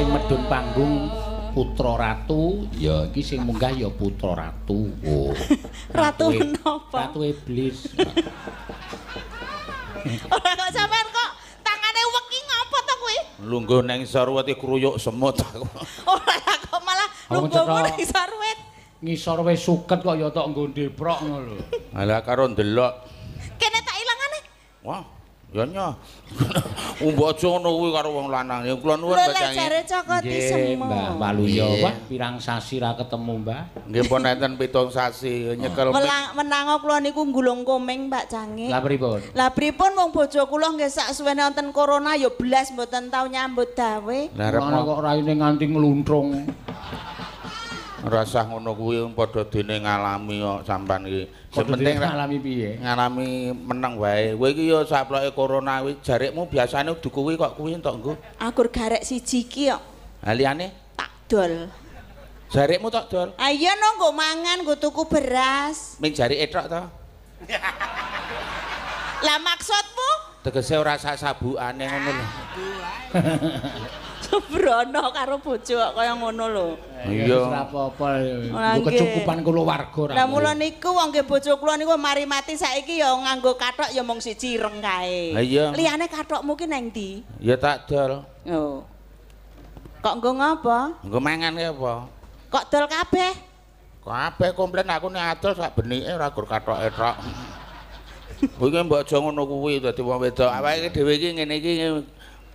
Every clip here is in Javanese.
Sing medhun panggung putra ratu, ya iki sing munggah ya putra ratu. Oh. Ratu menapa? Ratu iblis. Ora kok sampean kok tangane weki ngopo to kuwi? Lungguh nang isor wit kruyuk semut aku. Ora kok malah lungguhmu nang isor wit. Ngisor wis suket kok ya tok nggo ndeprok ngono lho. Lah karo ndelok. Kene tak ilangane. Wah, ya nya. Mbok aja ngono kuwi karo wong lanang. Ya kula nuwun Lho lek jare cokoti semo. Mbah Waluyo, wah pirang sasi ra ketemu, Mbah. Nggih pun enten 7 sasi nyekel. Menango kula niku nggulung komeng Mbak Cangik. Lah pripun? Lah pripun wong bojo kula nggih sak suwene wonten corona ya blas mboten tau nyambut gawe. Lah arep kok raine nganti ngluntrung. Rasah ngono kuwi padha dene ngalami kok sampean iki. Sing penting ngalami piye? Ngalami meneng wae. Kowe iki ya saploke corona kuwi jarikmu biasane udu kuwi kok kuwi entuk nggo. Aku garek siji iki kok. Ha liyane tak dol. Jarikmu tak dol? Ha iya no nggo mangan, nggo tuku beras. Ming jarike tok to? Lah maksudmu? Tegese ora sak sabukane ngono lho. Sembrono karo bojo kok kaya ngono lho. Iya. Ora apa-apa. Nggo kecukupan kulawarga ora. Lah mula niku wong nggih bojo kula niku mari mati saiki ya nganggo kathok ya mung siji ireng kae. Liyane kathokmu ki nang ndi? Ya tak dol. Oh. Kok nggo ngapa? Nggo mangan ki apa? Kok dol kabeh? Kabeh komplain aku nek adol sak benike ora gur kathoke tok. Kuwi mbok aja ngono kuwi dadi wong wedok. Awake dhewe iki ngene iki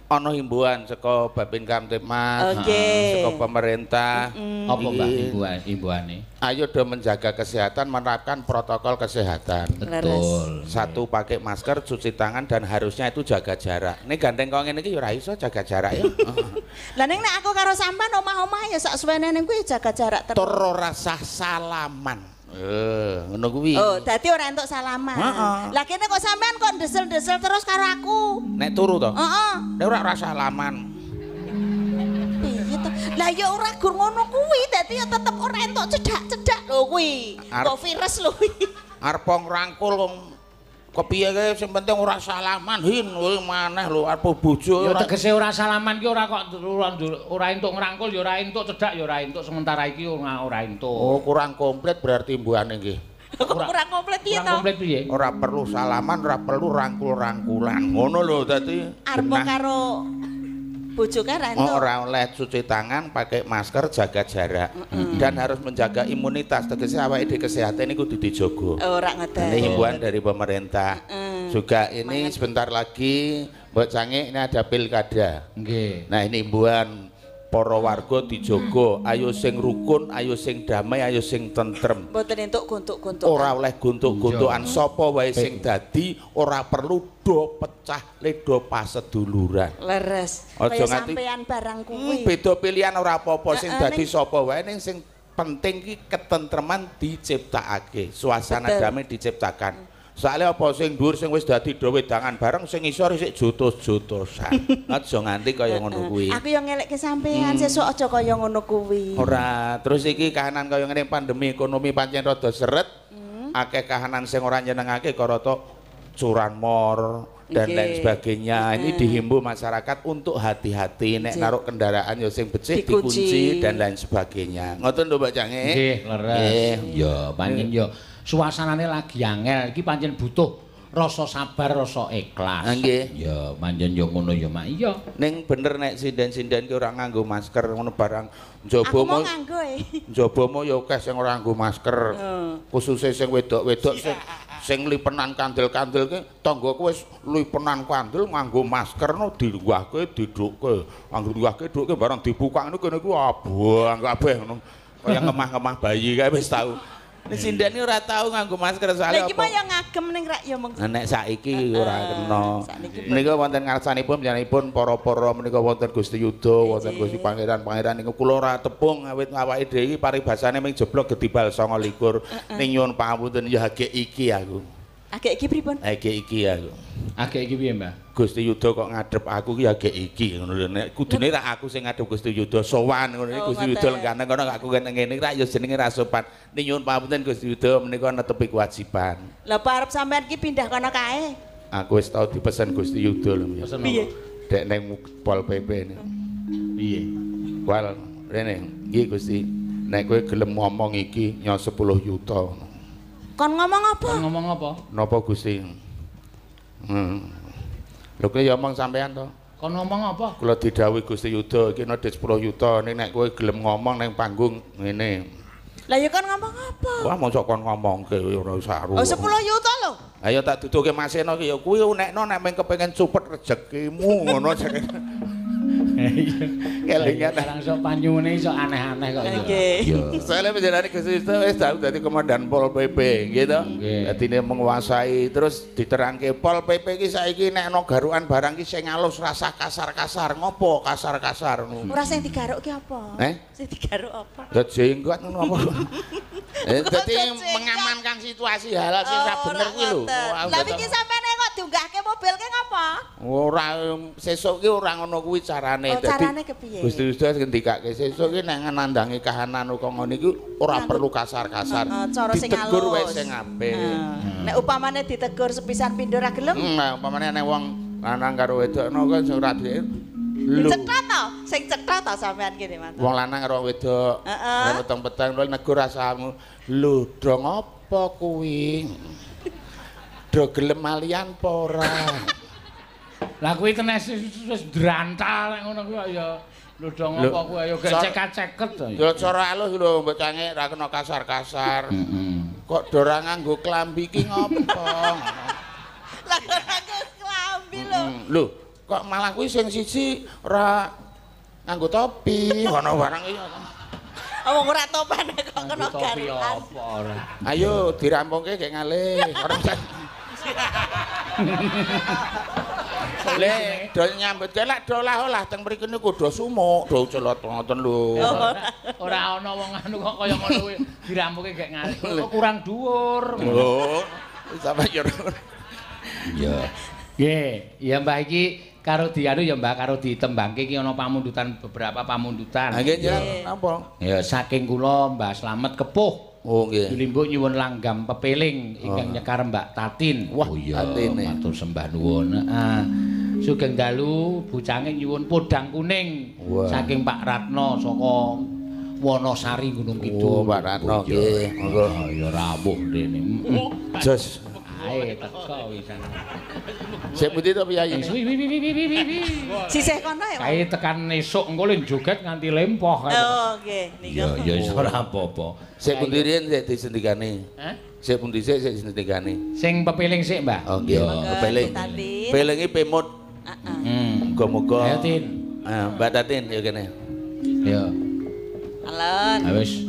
ana himbauan saka Babin Kamtibmas, saka pemerintah. Apa Mbak himbauane? Ayo do menjaga kesehatan, menerapkan protokol kesehatan. Betul. Satu, pakai masker, cuci tangan, dan harusnya itu jaga jarak. Nek gandeng kok ngene iki ya ora iso jaga jarak ya. Lah ning nek aku karo sampean omah-omah ya sak suwene ning kuwi jaga jarak terus. Tur ora sah salaman. Ngono kuwi. Oh, dadi ora entuk salaman. Lah kene kok sampean kok ndesel-ndesel terus karo aku. Nek turu to? Heeh. Nek ora salaman. Piye to? Lah ya ora gur ngono kuwi, dadi ya tetep ora entuk cedak-cedak lho kuwi. Kok virus lho kuwi. Arep ngrangkul wong kepiye kae sing penting ora salaman hin kuwi maneh lho arep bojo. Ya tegese ora salaman ki ora kok ora entuk ngrangkul ya ora entuk cedak ya ora entuk sementara iki ora entuk. Oh, kurang komplit berarti mbuane nggih. Kurang komplit piye to? Kurang komplit piye? Ora perlu salaman, ora perlu rangkul-rangkulan. Ngono lho dadi arep karo bojo kae ra entuk. Ora oleh cuci tangan, pakai masker, jaga jarak. Dan harus menjaga imunitas. Tegese awake dhewe kesehatan ini kudu dijogo. Ora ngoten. Ini himbauan dari pemerintah. Juga ini sebentar lagi Mbok Cangik ini ada pilkada. Nggih. Nah, ini himbauan para warga dijogo, ayo sing rukun, ayo sing damai, ayo sing tentrem. Mboten entuk gontuk-gontukan. Ora oleh gontuk-gontukan sapa wae sing dadi, ora perlu do pecah le do paseduluran. Leres. Kaya sampean barang kuwi. Beda pilihan ora apa-apa sing dadi sapa wae ning sing penting ki ketentreman diciptakake, suasana damai diciptakan. Soale apa sing dhuwur sing wis dadi do wedangan bareng sing isor isih jotos-jotosan. Aja nganti kaya ngono kuwi. Aku yo ngelekke sampean sesuk aja kaya ngono kuwi. Ora, terus iki kahanan kaya ngene pandemi ekonomi pancen rada seret. Akeh kahanan sing ora nyenengake karata curanmor dan lain sebagainya. Ini dihimbau masyarakat untuk hati-hati nek naruh kendaraan ya sing becik dikunci dan lain sebagainya. Ngoten lho Mbak Cangik. Nggih, leres. Ya, pancen yo suasanane lagi angel iki pancen butuh rasa sabar, rasa ikhlas. Nggih. Ya pancen ya ngono ya Mak. Iya. Ning bener nek sinden-sinden ki ora nganggo masker ngono barang njaba mo. Nganggo e. Njaba mo ya akeh sing ora nganggo masker. Khususe sing wedok-wedok sing lipenan kandel-kandel ki tanggaku wis lipenan kandel nganggo masker no diluwahke didhukke. Anggo diluwahke dhukke barang dibuka ngono kene ku abang kabeh ngono. Kaya ngemah-ngemah bayi kae wis tau. Nek sinden iki ora tau nganggo masker soalé apa. Lah iki mah ya ngagem ning rak ya mung. Nek saiki ora kena. Menika wonten ngarsanipun panjenenganipun para-para menika wonten Gusti Yuda, wonten Gusti Pangeran-pangeran niku kula ora tepung awit awake dhewe iki paribasane ming jeblok gedibal 29. Ning nyuwun pangapunten ya agek iki aku. Agek iki pripun? Agek iki aku. Agek iki piye, Mbah? Gusti Yuda kok ngadhep aku ki agek iki ngono lho. Nek kudune ra aku sing ngadhep Gusti Yuda sowan ngono iki Gusti Yuda lenggane kono aku kene ngene ra ya jenenge ra sopan. Ning nyuwun pangapunten Gusti Yuda menika netepi kewajiban. Lah arep sampean ki pindah kono kae? Aku wis tau dipesen Gusti Yuda lho. Pesen piye? Dek ning Pol PP ini. Piye? Wal rene nggih Gusti. Nek kowe gelem ngomong iki nyo 10 yuta. Kon ngomong apa? Kon ngomong apa? Napa Gusti? Lho kowe ya omong sampean to. Kon ngomong apa? Kula didhawuhi Gusti Yuda iki ana 10 yuta ning nek kowe gelem ngomong ning panggung ngene. Lah ya kon ngomong apa? Wah mosok kon ngomongke ora saru. Oh 10 yuta lho. Ayo tak duduhke Mas Seno ki ya kuwi unekno nek mung kepengin cupet rejekimu ngono. Kelingan barang sok panyuwune iso aneh-aneh kok ya. Nggih. Soale panjenengane Gusti Yuda wis tau dadi komandan Pol PP gitu. Dadine menguasai terus diterangke Pol PP ki saiki nek ana garukan barang ki sing alus rasa kasar-kasar. Ngopo kasar-kasar ngono? Ora sing digaruk ki apa? Sing digaruk apa? Ya jenggot ngono apa. Dadi mengamankan situasi hal sing ora bener kuwi lho. Lah iki sampeyan kok diunggahke mobil ki ngopo? Ora sesuk ki ora ngono kuwi carane. Oh, carane kepiye? Gusti Yuda ngendikake sesuk ki nek nandangi kahanan kok ngono iku ora perlu kasar-kasar. Ditegur wae sing apik. Nek upamane ditegur sepisan pindho ra gelem? Nah, upamane nek wong lanang karo wedok no kan sing ora lho. Cetha to? Sing cetha to sampean kene, Mas. Wong lanang karo wedok, peteng-peteng lho negur rasamu. Lho, do ngopo kuwi? Do gelem malian apa ora? Lah kuwi tenes wis drantal nek ngono kuwi ya. Lho do ngopo kuwi ayo gecek-ceket to. Ya cara alus lho mbok cangik ra kena kasar-kasar. Kok do ora nganggo klambi ki ngopo? Lah kok ora nganggo klambi lho. Lho, kok malah kuwi sing siji ora nganggo topi, ngono barang iki. Wong ora topan kok kena garukan. Ayo dirampungke gek ngalih. Ora usah. Le, do nyambut gawe lak do olah-olah teng mriki niku do sumuk, do celot ngoten lho. Ora ana wong anu kok kaya ngono kuwi dirampuke gek ngalih. Kok kurang dhuwur. Lho, sampe yo. Iya. Nggih, ya Mbah iki karo dianu ya Mbah karo ditembangke iki ana pamundutan beberapa pamundutan. Ha nggih, napa? Ya saking kula Mbah Slamet Kepuh. Oh nggih. Limbuk nyuwun langgam pepeling ingkang nyekar Mbak Tatin. Wah, iya, matur sembah nuwun. Heeh. Sugeng dalu bucange nyuwun podang kuning saking Pak Ratno saka Wonosari Gunung Kidul. Oh, Pak Ratno nggih. Monggo. Ya rawuh rene. Jos. Ae teko wisan. Sik pundi to piyayine? Sisih kono ya. Kae tekan esuk engko le joget nganti lempoh kae. Oh nggih niku. Ya ya wis ora apa-apa. Sik pundi riyen sik disendikane? Hah? Sik pundi sik sik disendikane? Sing pepeling sik, Mbah. Oh nggih, pepeling. Pelingi pemut. Heeh. Muga-muga. Ayo Tin. Mbak Tatin ya kene. Ya. Alon. Ha wis.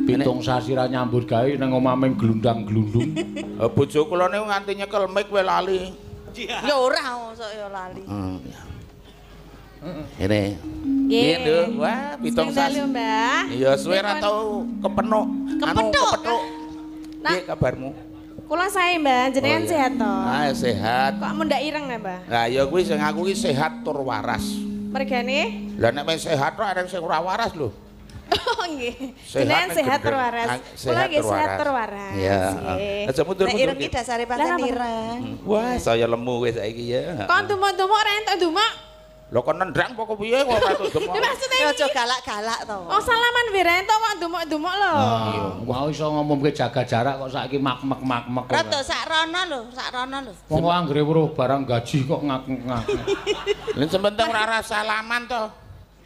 Pitung sasi ra nyambut gawe nang omah ming glundang-glundung. Bojo kula niku nganti nyekel mic wae lali. Ya ora mosok ya lali. Ngene. Nggih, Nduk. Wah, pitung sasi. Mbah. Iya, suwe ra tau kepenuk. Anu kepethuk. Piye kabarmu? Kula sae, Mbah. Jenengan sehat to? Ah, sehat. Kok mundak ireng ya, Mbah? Lah ya kuwi sing aku ki sehat tur waras. Mergane? Lah nek men sehat tok areng sing ora waras lho. Oh nggih. Jenengan sehat tur waras. Kula nggih sehat tur waras. Iya. Aja mundur-mundur. Nek ireng ki dasare pancen ireng. Wah, saya lemu wis saiki ya. Kon dumuk-dumuk ora entuk dumuk. Lho kon nendang apa kepiye kok ora entuk dumuk. Maksudnya ya aja galak-galak to. Oh salaman wae ra entuk kok dumuk-dumuk lho. Mau iso ngomongke jaga jarak kok saiki mak-mek-mak-mek. Rada sak rono lho, sak rono lho. Wong kok anggere weruh barang gaji kok ngak-ngak. Lha sementing ora salaman to.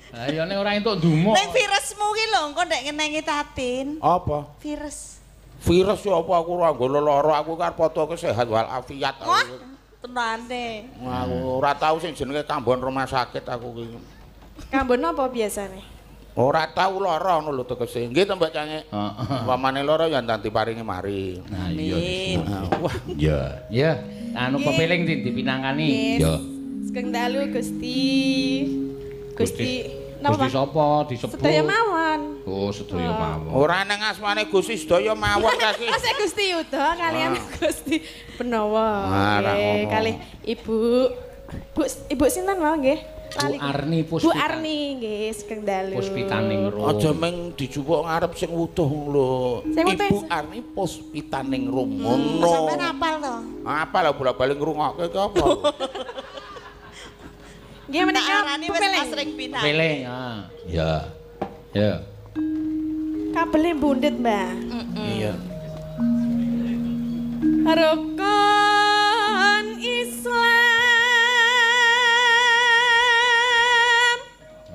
Lah ya nek ora entuk ndumuk. Ning virusmu ki lho engko nek ngenengi Tatin. Apa? Virus. Virus ya apa aku ora nggo lara, aku kan fotoke sehat walafiat. Wah, tenane. Aku ora tau sing jenenge kambon rumah sakit aku ki. Kambon apa biasane? Ora tau lara ngono lho tegese. Nggih to Mbak Cangik. Heeh. Pamane lara ya ndang diparingi mari. Nah iya. Wah, iya. Ya, anu pepeling dipinangkani. Iya. Sugeng dalu Gusti. Gusti Gusti sapa disebut? Sedaya mawon. Oh, sedaya mawon. Ora nang asmane Gusti sedaya mawon kaki. Masa Gusti Yuda kalian Gusti Benowo. Nggih, kalih Ibu Bu sinten wae nggih? Bu Arni Puspita. Bu Arni nggih, sugeng dalu. Puspitaningrum. Aja meng dijupuk ngarep sing wutuh lho. Ibu Arni Puspitaningrum ngono. Sampeyan apal to? Apal lah bola-bali ngrungokke ki apa? Nggih menika wis asring pinang. Pepeling, ah. Ya. Ya. Kabele bundet, Mbah. Iya. Rukun Islam.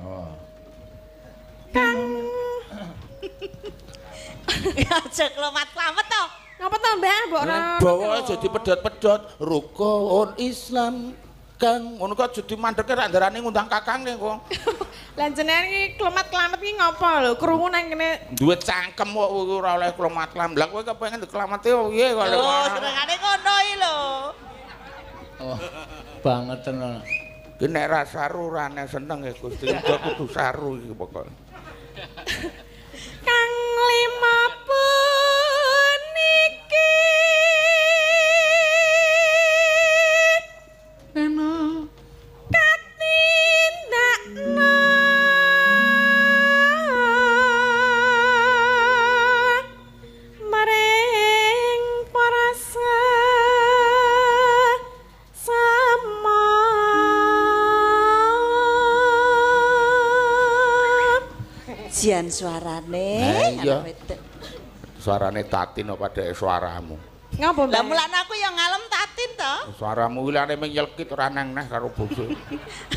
Oh. Kang aja klomat-klamet to. Ngapa to, Mbah? Mbok ora. Bawa aja dipedhot-pedhot rukun Islam. Kang ngono kok jadi mandeke rak ndarani ngundang kakange kok. Lah jenengan iki klemat-klamet iki ngopo lho? Krungu nang kene duwe cangkem kok ora oleh klemat-klamet. Lah kowe kepengin diklameti piye kok. Lho, senengane ngono iki lho. Oh, banget tenan. Ki nek ra saru ora seneng ya Gusti. Kudu saru iki pokoke. Kang lima puniki katindakna maring para sama. Jian suarane. Iya. Suarane Tatin apa dhek suaramu? Ngapa, Mbak? Lah mulane aku ya ngalem Tatin to. Suaramu kuwi lane mung nyelkit ora nang neh karo bojo.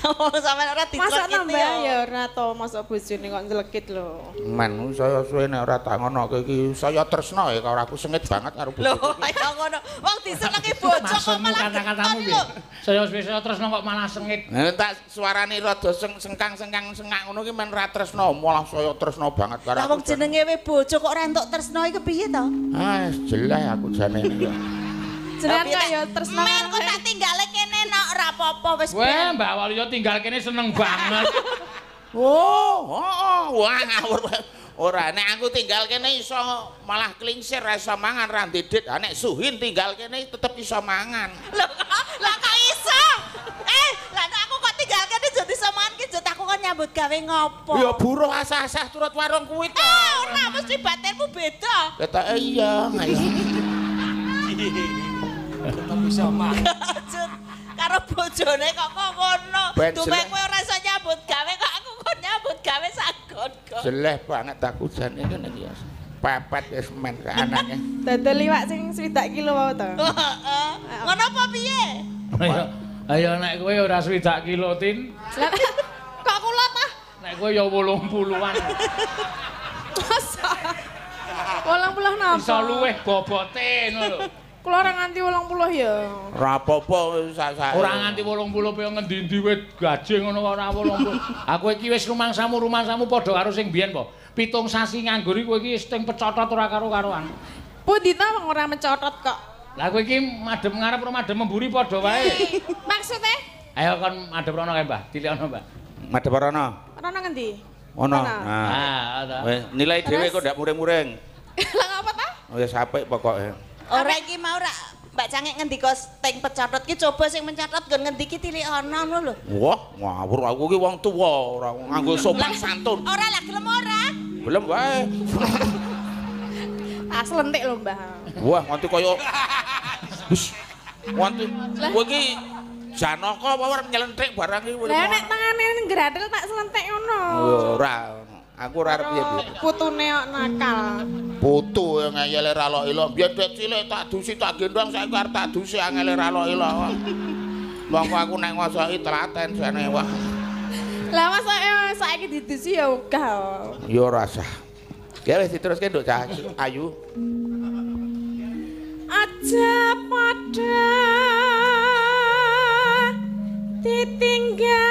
Oh, sampean ora Masa dicelekit Mbak ya ora to, mosok bojone kok nyelekit lho. Men saya suwe nek ora tak ngonoke iki saya tresno ya karo aku sengit banget karo bojo. Lho, kaya ngono. Wong disenengi bojo kok malah kata-katamu piye? Saya suwe saya tresno kok malah sengit. Lah tak suarane rada sengkang-sengkang sengak ngono ki men ra tresno, malah saya tresno banget karo aku. Lah wong jenenge we bojo kok ora entuk tresno iki kepiye to? Ah, jelek aku jane. Jenengan kok ya tresno. Men kok tak tinggale kene nok ora apa-apa wis. Weh, Mbak Waluyo tinggal kene seneng banget. Oh, heeh, wah ngawur. Ora nek aku tinggal kene iso malah klingsir ra iso mangan ra ndedit. Ha nek Suhin tinggal kene tetep iso mangan. Lho, lah kok iso? Lah nek aku kok tinggal kene jod iso mangan ki jod aku kok nyambut gawe ngopo? Ya buruh asah-asah turut warung kuwi to. Ora mesti batinmu beda. Ketoke iya. Tetep iso mangan. Karo bojone kok ngono. Dume kowe ora iso nyambut gawe kok aku kok nyambut gawe sagon kok. Jeleh banget aku jane ngene iki. Pepet wis men anake. Dodol iwak sing 60 kilo wae to. Heeh. Ngono apa piye? Ayo nek kowe ora 60 kilo, Tin. Kok kula ta? Nek kowe ya 80-an. Masa? 80 napa? Iso luweh bobote ngono lho. Kula ora nganti 80 ya. Ora apa-apa sak-sak. Ora nganti 80 piye ngendi-endi wit gaje ngono ora 80. Aku iki wis rumangsamu padha karo sing biyen po. 7 sasi nganggur kowe iki wis ting pecotot ora karo-karoan. Pundi ta wong ora mecotot kok. Lah kowe iki madhep ngarep ora madhep mburi padha wae. Maksude? Ayo kon madhep rono kae, Mbah. Dilekno, Mbah. Madhep rono. Rono ngendi? Ono. Nah. Wis nilai dhewe kok ndak muring-muring. Lah ngapa ta? Wis apik pokoke. Ora iki mau rak Mbak Cangik ngendika ting pecotot ki coba sing mencatat nggon ngendi ki tilik ana ngono lho. Wah, ngawur aku ki wong tuwa ora nganggo sopan santun. Ora lah gelem ora? Gelem wae. Tak slentik lho, Mbah. Wah, nganti kaya wis nganti kowe iki Janaka apa arep nyelentik barang iki. Lah nek tangane nggrathil tak slentik ngono. Ora. Aku ora arep piye-piye. Putune kok nakal. Putu yang ngeyele ra lok ilok. Biyen dek cilik tak dusi tak gendong saiki arep tak dusi angele ra lok ilok. Mongko aku nek ngosoki telaten jane wah. Lah masa saiki didusi ya ogah. Ya ora sah. Ya wis diteruske nduk Cah Ayu. Aja padha ditinggalke.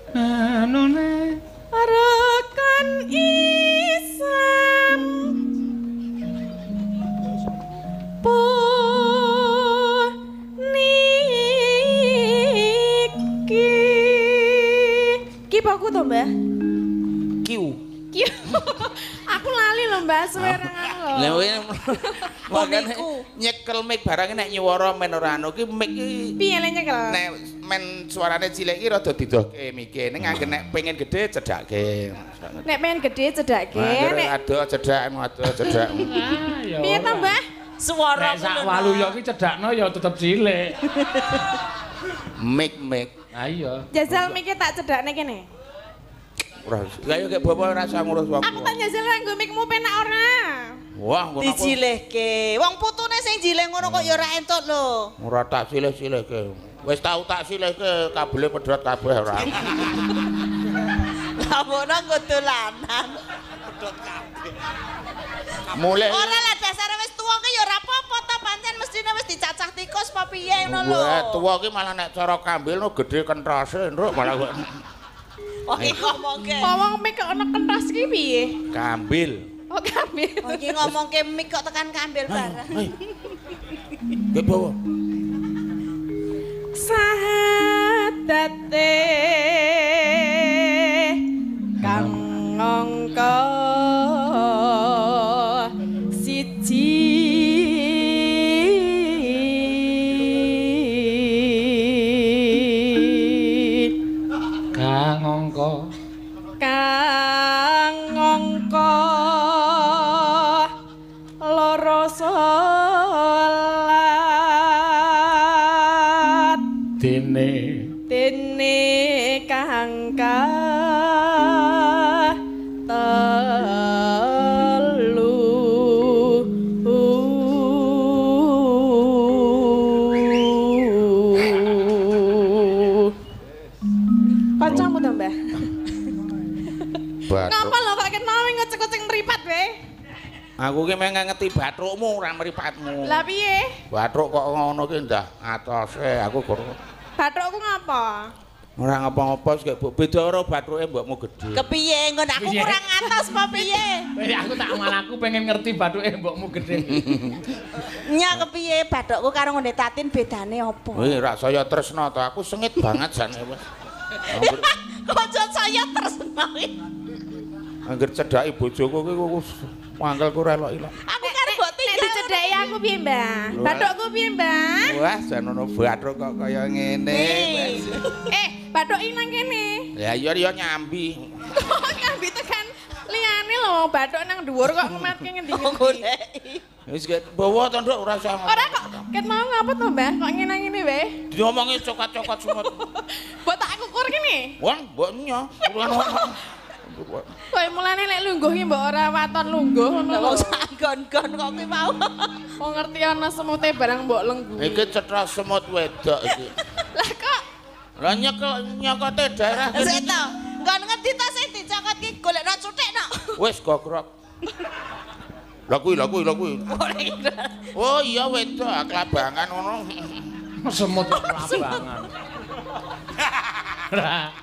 Anune rukun Islam puniki. Ki apa aku to, Mbah? Kiu. Kiu. Aku lali lho, Mbah suwe ora ngono lho. Lah kuwi makane nyekel mic barang nek nyuwara men ora anu ki mic ki. Piye le nyekel? Nek men suarane cilik ki rada didohke mike. Ning anggen nek pengen gedhe cedhake. Nek pengen gedhe cedhake, nek adoh cedhak, adoh cedhak. Piye to, Mbah? Suara nek sak waluya ki cedhakno ya tetep cilik. Mik-mik. Ha iya. Jajal mike tak cedhakne kene. Ora. Lah ya kek bapak ora usah ngurus wong. Aku tak jajal nganggo mikmu penak ora. Wah, ngono. Dijilehke. Wong putune sing jileh ngono kok ya ora entuk lho. Ora tak silih-silihke. Wis tau tak silihke kabele pedhot kabeh ora. Lah ngono nggo dolanan. Pedhot kabeh. Mulih. Ora lah dasare wis tuwa ki ya ora apa-apa ta pancen mestine wis dicacah tikus apa piye ngono lho. Wah, tuwa ki malah nek cara kambil no gedhe kentrase, Nduk, malah kok. Wong iki ngomongke. Wong mik kok ana kentas ki piye? Kambil. Oh, kambil. Wong iki ngomongke mik kok tekan kambil barang. Nggih, bawa. Sahadate kang ngangka siji kang angka kang angka loro salat dene dene kang telu. Kancamu to, Mbah? Ngapa lho kok kenal ngecek-ngecek mripat wae? Aku ki meng ngeti bathukmu ora mripatmu. Lah piye? Bathuk kok ngono ki ndah atose aku kok. Bathukku ngapa? Ora ngapa-ngapa sik beda karo bathuke mbokmu gedhe. Kepiye nggon aku kurang atos apa piye? Wis aku tak malah aku pengen ngerti bathuke mbokmu gedhe. Nya kepiye bathukku karo ngene Tatin bedane apa? Wih, rak saya tresna to aku sengit banget jane wis. Kok saya tresna iki? Angger cedhaki bojoku ki mangkelku ora elok ilok. Aku karo mbok tinggal. Nek dicedhaki aku piye, Mbah? Bathukku piye, Mbah? Wah, jan ono bathuk kok kaya ngene. Bathuk iki nang kene. Lah iya ya nyambi. Kok nyambi tekan liyane lho, bathuk nang dhuwur kok ngematke ngendi-ngendi. Wis bawa to, Nduk, ora usah. Ora kok ket mau ngapa to, Mbah? Kok ngene-ngene wae? Diomongi cokot-cokot semut. Mbok tak kukur kene. Wah, mbok nyo. Kowe mulane lek lungguh ki mbok ora waton lungguh ngono lho. Wong sak gon-gon kok kuwi mau. Wong ngerti ana semute barang mbok lengguh. Iki cetha semut wedok iki. Lah kok lah nyekote daerah kene. Sik to. Nggon ngendi to sing dicokot ki golekno cuthik no. Wis gogrok. Lah kuwi, lah kuwi, lah kuwi. Oh iya wedok klabangan ngono. Semut klabangan. Ora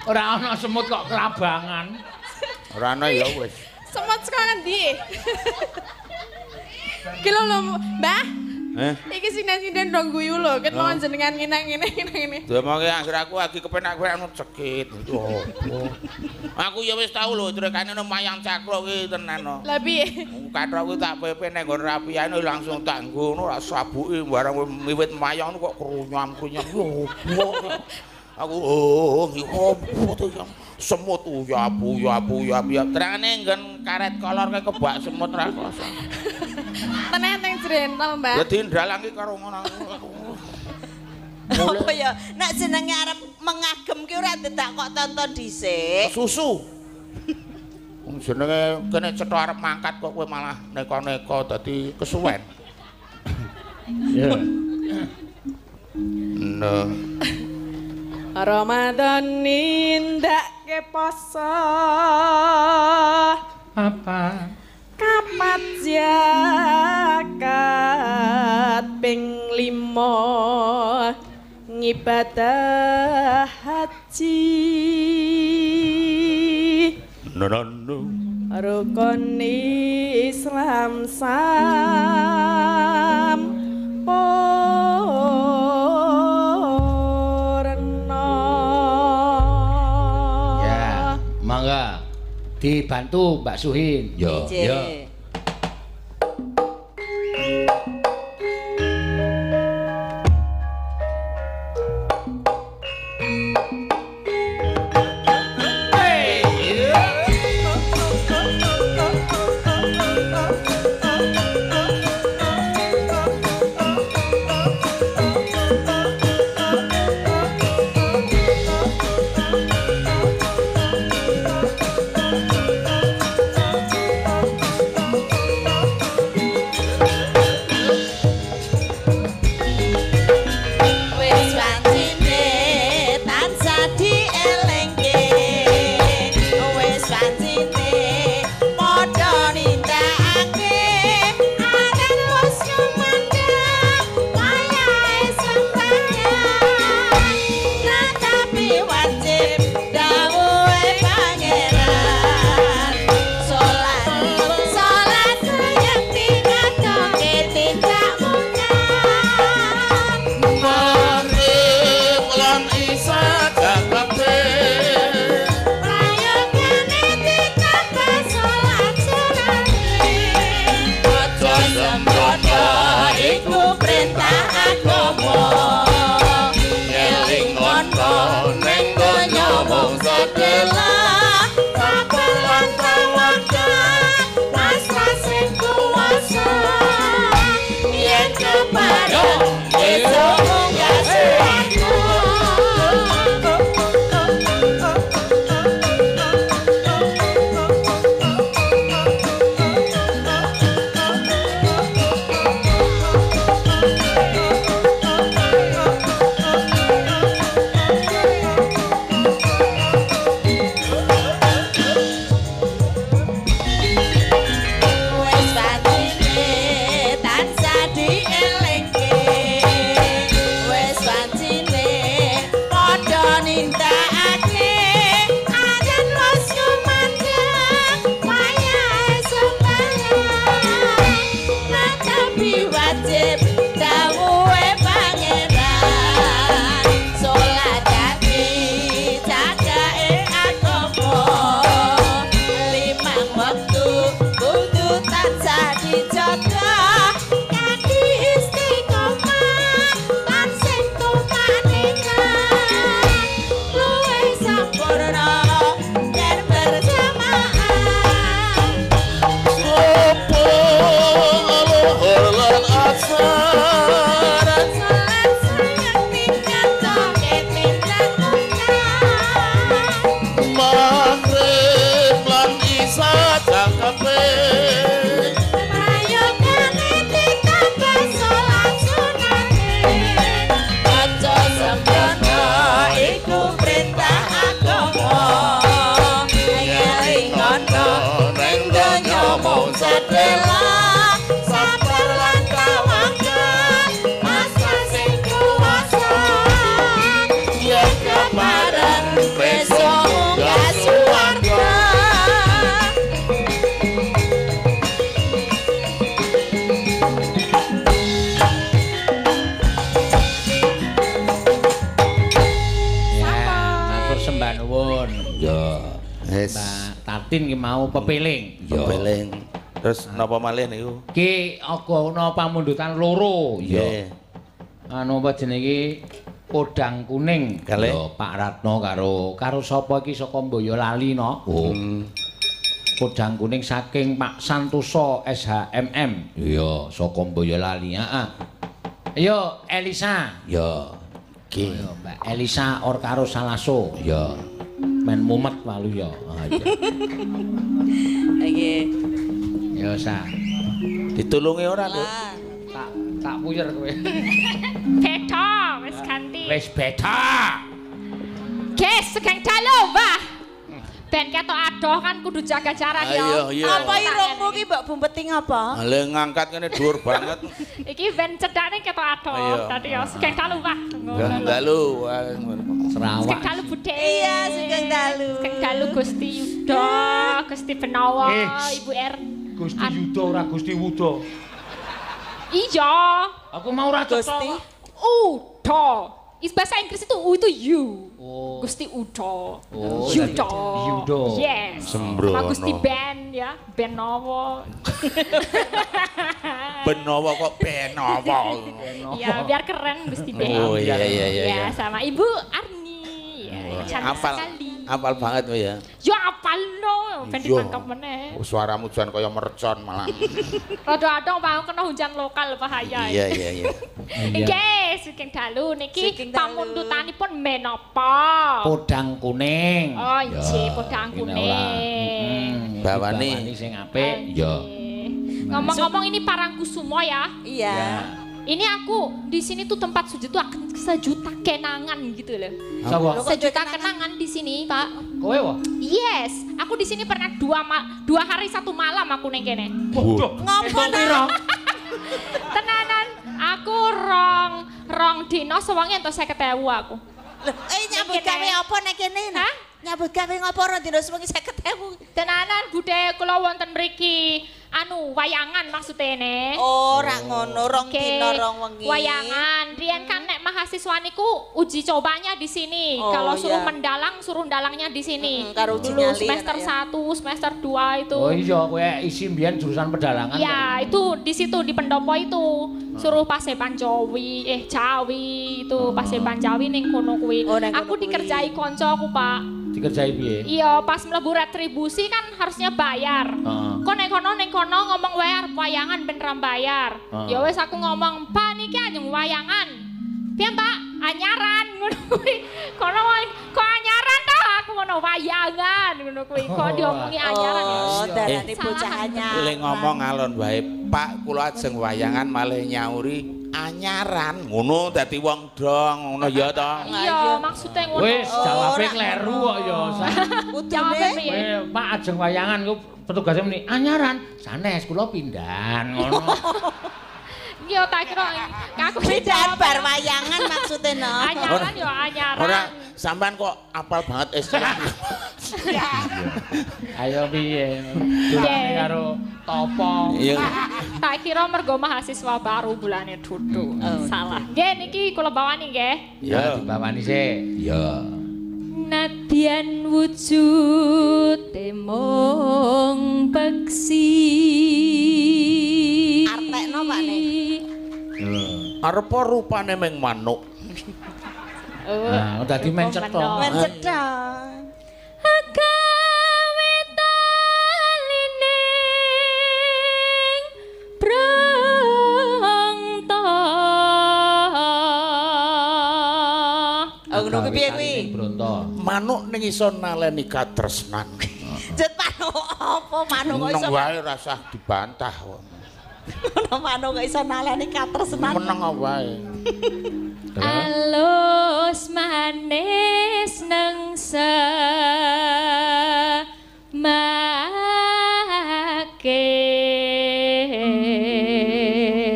ora ana semut kok kelabangan. Ora ana ya wis. Semut saka ngendi? Ki lho Mbah. Iki sinden-sinden dong guyu lho, ket mau jenengan ngene-ngene ngene. Diomongi akhir aku lagi kepenak-kepenak ono cekit. Oh. Aku ya wis tau lho trekane ono mayang cakruk ki tenan no. Lah piye? Kathok kuwi tak pepe nang nggon rapiane langsung tak nggo ngono rak sabuki barang wiwit mayang kok krunyam-krunyam. Aku oh opo to semut uyabu uyabu uyabu terangane nggon karet kolor kae kebak semut ra kuasa. Teneh teng jrentel, Mbah. Dadi ndalang ki karo ngono. Apa ya nek jenenge arep mengagem ki ora ndedak kok tonton dhisik. Susu. Wong jenenge kene cetha arep mangkat kok kowe malah neka-neka dadi kesuwen. Ya. Nah. Ramadan nindake poso apa kapat zakat ping 5 ngibadah haji nono rukun Islam sampurna. Mangga. Dibantu Mbak Suhin. Yo, yo. Tatin ki mau pepeling. Pepeling. Terus napa malih niku? Ki aga ana pamundutan loro. Iya. Anu apa jenenge iki? Podang kuning. Ya Pak Ratno karo sapa iki saka Boyolali no? Oh. Podang kuning saking Pak Santoso SHMM. Iya, saka Boyolali. Heeh. Ayo Elisa. Ya. Ki. Ayo Mbak Elisa or karo Salaso. Ya. Men mumet walu ya. Ah iya. Nggih. Ya sa. Ditulungi ora, Nduk? Tak puyer kowe. Beda, wis ganti. Wis beda. Guys, sugeng dalu, Mbah. Ben ketok adoh kan kudu jaga jarak ya. Apa irungmu ki mbok bumpeti ngapa? Lha ngangkat ngene dhuwur banget. Iki ben cedhakne ketok adoh. Dadi ya sugeng dalu, Mbah. Sugeng dalu. Serawak. Sugeng dalu Budhe. Iya, sugeng dalu. Sugeng dalu Gusti Yuda, Gusti Benawa, Ibu R. Gusti Yuda ora Gusti Wuda. Iya. Aku mau ora cetha. Gusti Uda. Bahasa Inggris itu U itu you. Oh. Gusti Udo. Oh, Yudo. Yudo. Yes. Sembrono. Sama Gusti Ben ya, Benowo. Benowo kok Benowo. Iya, biar keren Gusti Ben. Oh iya iya iya. Ya, sama Ibu Arni. Ya, cantik Apal. sekali. Apal banget kowe ya. Ya apal no, ben ditangkap meneh. Oh, suaramu jan kaya mercon malah. Rada adong mau kena hujan lokal bahaya. Iya iya iya. Nggih, sugeng dalu niki pamundutanipun menapa? Podang kuning. Oh, nggih, podang kuning. Bawani sing apik. Ya. Ngomong-ngomong ini Parangkusumo ya. Iya. Ini aku di sini tuh tempat sujud tuh akan sejuta kenangan gitu loh. Sapa? Sejuta kenangan di sini, Pak. Kowe wae? Yes, aku di sini pernah dua hari satu malam aku ning kene. Waduh. Ngopo piro? Tenanan, aku rong dino sewengi entuk 50.000 aku. Lho, nyambut gawe apa nek kene? Hah? Nyambut gawe ngopo rong dino sewengi 50.000? Tenanan budhe kula wonten mriki. Anu wayangan maksudnya ne. Oh, ora ngono, rong dino rong wengi. Wayangan. Riyen kan nek mahasiswa niku uji cobanya di sini. Oh, kalau suruh iya. Mendalang, suruh dalangnya di sini. Karo uji dulu nyali, semester ya. 1, semester 2 itu. Oh iya, kowe isi mbiyen jurusan pedalangan. Iya, itu di situ di pendopo itu. Suruh Pasepan Jawi, Jawi itu Pasepan Jawi ning kono kuwi. Oh, neng kono aku kuwi. Dikerjai koncoku, Pak. Dikerjai piye? Iya, pas mlebu retribusi kan harusnya bayar. Kok nek kono ning kono ngomong wae arep wayangan ben ra bayar. Ya wis aku ngomong, "Pak niki ajeng wayangan." Piye, Pak? Anyaran ngono kuwi. Kono kok anyaran ta aku ngono wayangan ngono kuwi. Kok diomongi anyaran ya. Oh, darane bocah anyar. Le ngomong alon wae, Pak, kula ajeng wayangan malih nyauri anyaran. Ngono dadi wong dong, ngono ya to. Iya, maksudnya ngono. Wis jawabe kleru kok ya. Jawabe piye? Kowe Pak ajeng wayangan ku petugasnya muni anyaran, sanes kula pindahan ngono. Iya tak kira aku pindahan bar wayangan maksudnya no. Anyaran ya anyaran. Ora sampean kok apal banget istilah. Ayo piye? Durane karo topo. Iya. Tak kira mergo mahasiswa baru bulane duduk. Salah. Nggih niki kula bawani nggih. Ya dibawani sik. Iya. Nadyan wujude mung peksi. Artekno Pak ne. Arepa rupane ming manuk. Nah, dadi men cetha. Men cetha. Gawe taline brongto. Oh, ngono kuwi piye kuwi? Manuk ning iso naleni katresnan. Jet manuk apa manuk kok iso? Meneng wae ora usah dibantah kok. Ngono manuk kok iso naleni katresnan. Meneng wae. Alus manis neng semake.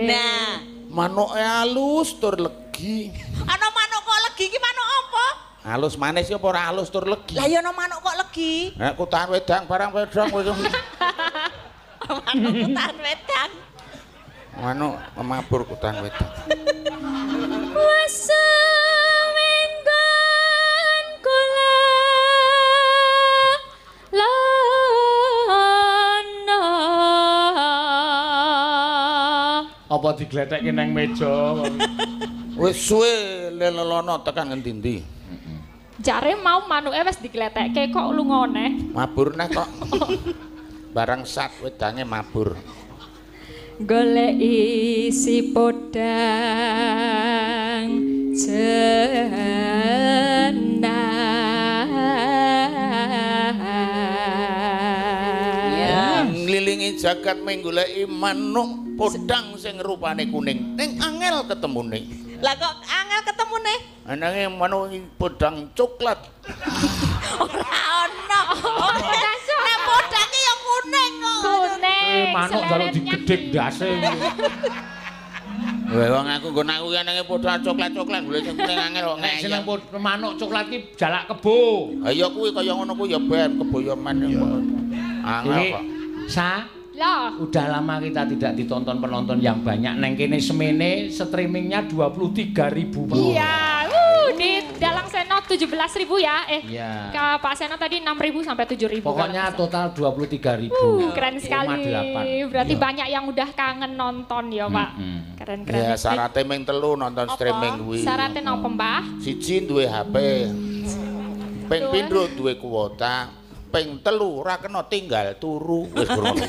Nah, manuke alus tur legi. Ana manuk kok legi iki manuk apa? Alus manis ya apa ora alus tur legi? Lah ya ana manuk kok legi. Nek kutahan wedang barang wedang kowe. Manuk kutahan wedang. Manuk mabur kutahan wedang. Wasawenggon kula lono. Apa digletekke nang meja? Wis suwe lelono tekan ngendi-endi. Jare mau manuke wis digletekke kok lungone. Mabur neh kok. Barang sat wedange mabur. Golek isi podang jenang. Ya. Nglilingi jagat menggoleki manuk podang sing rupane kuning. Ning angel ketemune. Lah kok angel ketemune? Anake manuk podang coklat. Ora ono. Nek podang ki ya kuning kok. Kuning. Manuk njaluk digedhek ndase. Wah wong aku nggon aku ki anake podang coklat-coklat golek sing kuning angel kok. Nek seneng manuk coklat ki jalak kebo. Ha iya kuwi kaya ngono kuwi ya ben kebo ya men. Angel kok. Sa Loh. Udah lama kita tidak ditonton penonton yang banyak. Neng kene semene streamingnya 23.000 penonton. Iya. Di Dalang Seno 17.000 ya. Iya. Ke Pak Seno tadi 6.000 sampai 7.000. Pokoknya total 23.000. Keren sekali. Berarti banyak yang udah kangen nonton ya, Pak. Keren-keren. Ya, syaratnya ming 3 nonton streaming kuwi. Syaratnya napa, Mbah? Siji duwe HP. Ping pindho duwe kuota. Ping 3 ora kena tinggal turu. Wis ngono.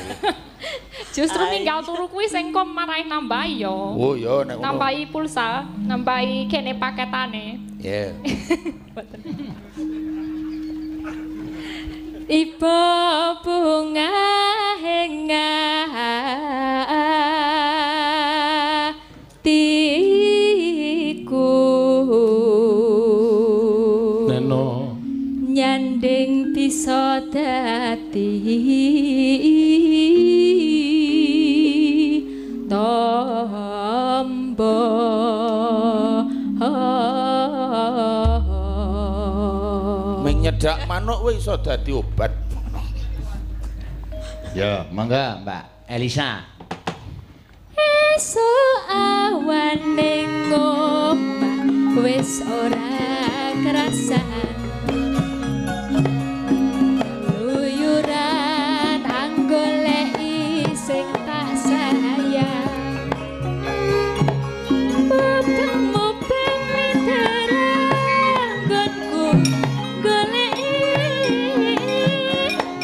Justru ninggal turu kuwi sing kok marahi nambahi ya. Oh iya nek ngono. Nambahi pulsa, nambahi kene paketane. Iya. Ibu bunga hatiku Neno nyanding bisa dadi tombo. Menyedak manuk wis iso dadi obat. Ya, mangga Mbak Elisa. Esuk awan ning omah wis ora krasan. Luyuran anggoleki sing tak sayang. Mubeng-mubeng miteranggonku goleki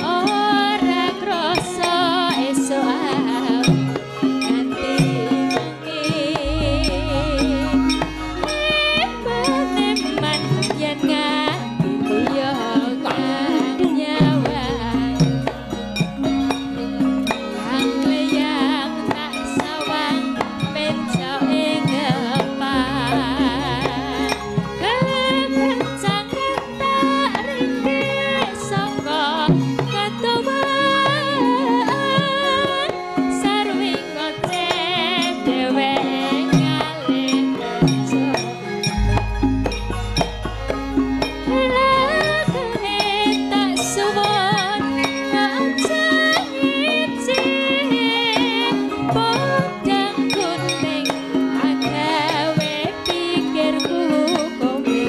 ora krasa esuk awan nganti wengi. Eman-eman yen nganti liya kang nyawang. Leyang tak sawang mencoke ngepak. Kekencangan tak rindik saka ketuwan. Sarwi ngoceh dheweke ngalih bojo. Lakahe tak suwun aja ngece. Podang kuning agawe pikirku kowe.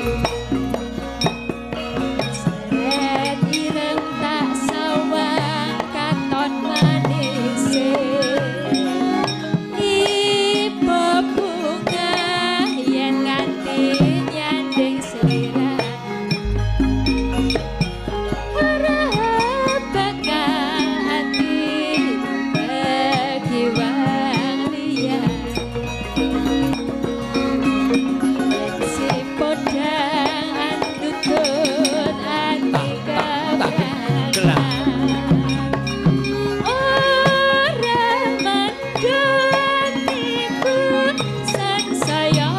Seret ireng tak sawang katon manise. Ibu bunga yen nganti nyanding sliramu. Ora bakal ati kegiwang liya. Si podang andutut ati kebrangkang. Ora mandut iku sansaya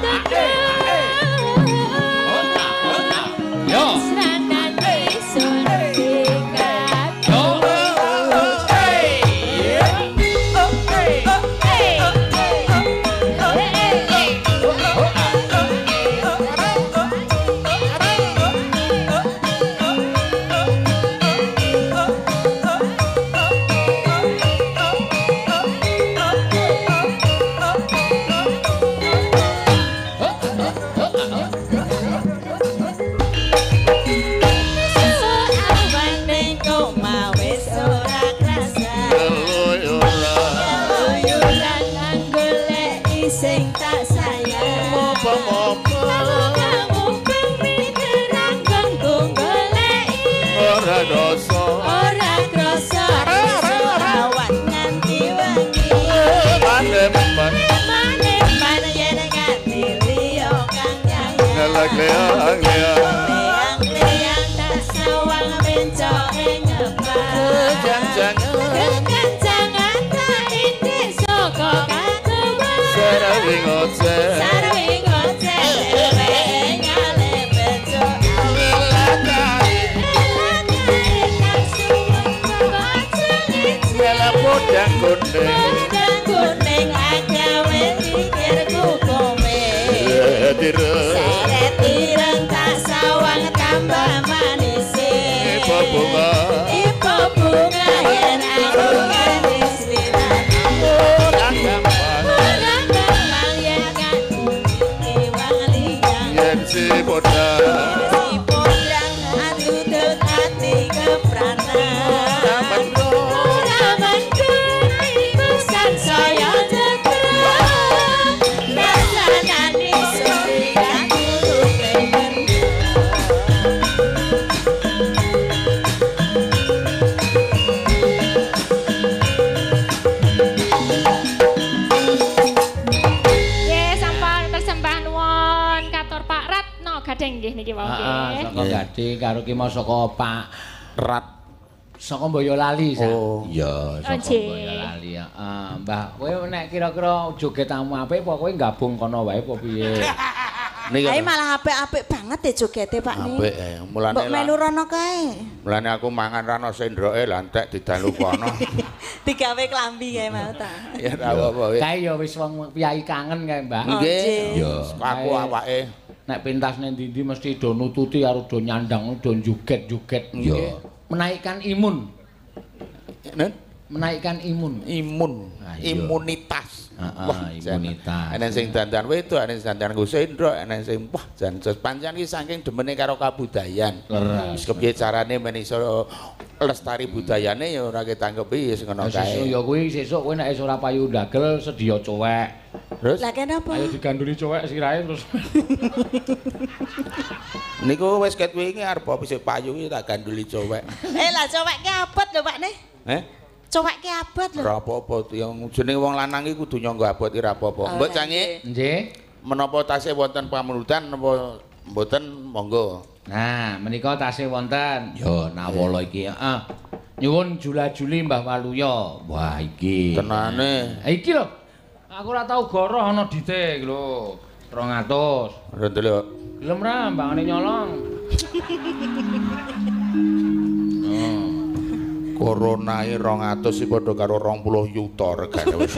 tekan. Yo. Sranane sun Yo. Awan ning omah wis ora krasa. Keluyuran anggoleki sing tak sayang. Mubeng-mubeng miteranggonku goleki. Ora dosa. Ora krasa esuk awan nganti wengi. Paneman Eman-eman yen nganti liya kang nyayang. Leyang-leyang. Leyang-leyang tak sawang mencoke ngepak. Kekencangan tak indik saka katuwan. Sarwi ngoceh. Sarwi ngoceh dheweke ngalih bejo. Lelakae Lelakae tak suwun aja ngece. Podang kuning. Podang kuning agawe pikirku kowe. Seret ireng tak sawang tambah manise. Ibu bunga. Ibu bunga yen aku nganti sliramu. Ora gampang. Ora gampang yen nganti Gading nggih niki wau nggih. Heeh, saka Gading karo ki mau saka Pak Rat saka Boyolali sa. Oh. Iya, saka Boyolali. Heeh, Mbah, kowe nek kira-kira jogetamu apik apa kowe gabung kono wae apa piye? Kae malah apik-apik banget ya jogete Pak ni. Apik mulane. Mbok melu rono kae. Mulane aku mangan rano sendroke lah entek didalu kono. Digawe klambi kae mau ta. Ya ora apa-apa. Kae ya wis wong piyai kangen kae, Mbah. Nggih. Iya. Aku awake nek pentas ning ndi-ndi mesti do nututi karo do nyandang, do joget-joget. Iya. Menaikkan imun. Nen? Menaikkan imun. Imun. Imunitas. Wah, imunitas. Enek sing dandan wedok, enek sing dandan nggo sendok, enek sing wah jan pancen iki saking demene karo kabudayan. Wis kepiye carane men iso lestari budayane ya ora ketangkepi ya sing ngono kae. Ya kuwi sesuk kowe nek wis ora payu ndagel sedia cowek. Terus? Lah kenapa? Ayo diganduli cowek sirahe terus. Niku wis ket wingi arep wis payu iki tak ganduli cowek. Eh lah cowek ki abot lho Pak ne. Eh? Cowek ki abot lho. Ora apa-apa, yang jenenge wong lanang iki kudu nyangga abot ki ora apa-apa. Mbok Cangi. Nggih. Menapa tasih wonten pamundutan napa mboten monggo. Nah, menika tasih wonten. Ya nawala iki, heeh. Nyuwun jula-juli Mbah Waluya. Wah iki. Tenane. Iki lho. Aku ora tau goroh ana dite iki lho. 200. Ora ndelok. Gelem ra mbangane nyolong. Oh. Corona iki 200 iki padha karo 20 yuta regane wis.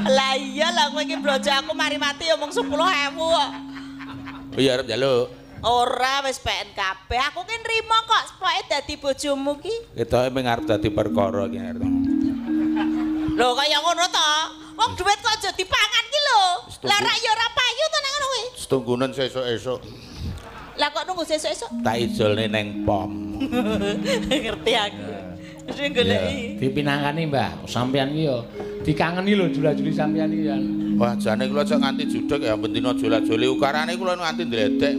Lah iya lah kowe iki blojo aku mari mati ya mung 10.000 kok. Iya arep njaluk. Ora wis PNKB. Aku ki nrimo kok pokoke dadi bojomu ki. Ketoke mung arep dadi perkara iki arep. Lho kaya ngono to. Wong dhuwit kok aja dipangan ki lho. Lah rak ya ora payu to nek ngono kuwi. Setunggunen sesuk-esuk. Lah kok nunggu sesuk-esuk? Tak ijolne neng pom. Ngerti aku. Wis goleki. Dipinangkani, Mbah. Sampeyan iki ya dikangeni lho jula-juli sampeyan iki ya. Wah, jane kula aja nganti judeg ya bendina jula-juli ukarane kula nganti ndledek.